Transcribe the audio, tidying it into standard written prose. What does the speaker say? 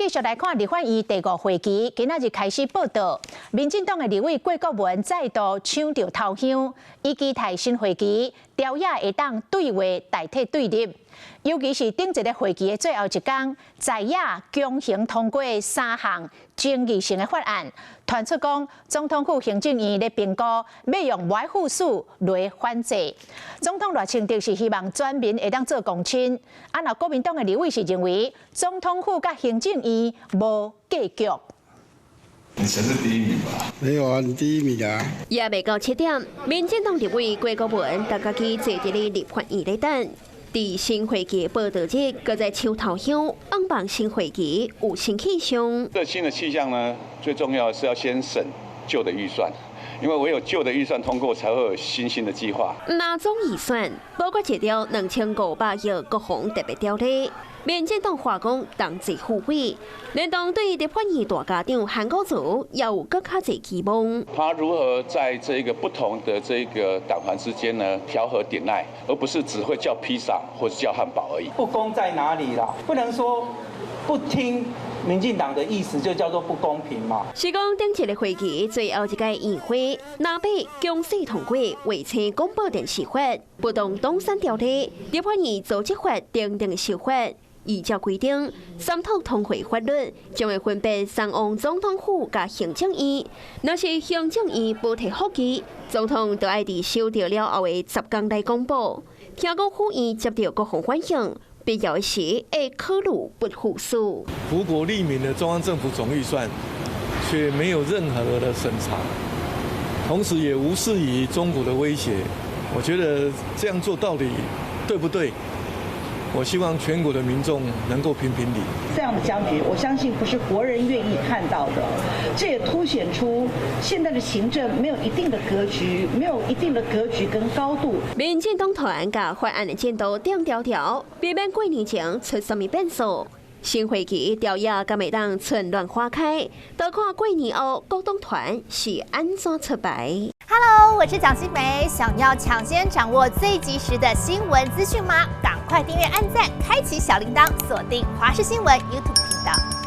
繼續來看立法院第五會期，今仔日開始報到。民進黨的立委郭國文再度搶著頭香，伊期待新會期朝野會當對話代替對立，尤其是頂一个會期的最後一工，在野強行通過三項爭議性的法案，傳出講總統府行政院咧評估欲用歪護數來反制。總統賴清德是希望全民會當做公親，啊若國民黨的立委是認為總統府佮行政院無格局。你才是第一名吧？沒有啊，你第一名啊！也未到7點，民進黨立委郭國文逐家己坐佇咧立法院咧等。佇新會期報到日，閣再搶頭香，向望新會期有新氣象。這新的氣象呢，最重要的是要先審舊的預算，因為唯有舊的預算通過，才會有新新的計劃。哪總預算包括一條2500億國防特別條例，民進黨話講同齊護委，連同對立法院大家長韓國瑜也有閣較濟期望。他如何在這個不同的這個黨團之間呢調和鼎鼐，而不是只會叫披薩或者叫漢堡而已。不公在哪裡啦？不能說不聽民進黨的意思就叫做不公平嘛。是講頂一个會期最後一屆院會，若欲強勢通過衛星廣播電視法、不動產條例、立法院組織法等等的修法。依照規定，三讀通過法律將會分別送往總統府佮行政院。若是行政院無提覆議，總統就愛佇收到了後的10天內公布。聽講府院接著各方反映，必要的時會考慮不附屬。福國利民的中央政府總預算，卻沒有任何的審查，同時也無視於中國的威脅。我覺得這樣做到底對不對？我希望全國的民眾能夠評評理。這樣的僵局，我相信不是國人願意看到的。這也凸顯出現在的行政沒有一定的格局，沒有一定的格局跟高度。民進黨團共法案的進度定條條，避免過年前出啥物變數。新會期朝野敢會當春暖花開，就看過年後各黨團是按怎出牌。 Hello，我是蔣新梅，想要搶先掌握最及時的新聞資訊嗎？趕快訂閱、按讚、開啟小鈴鐺，鎖定華視新聞 YouTube 頻道。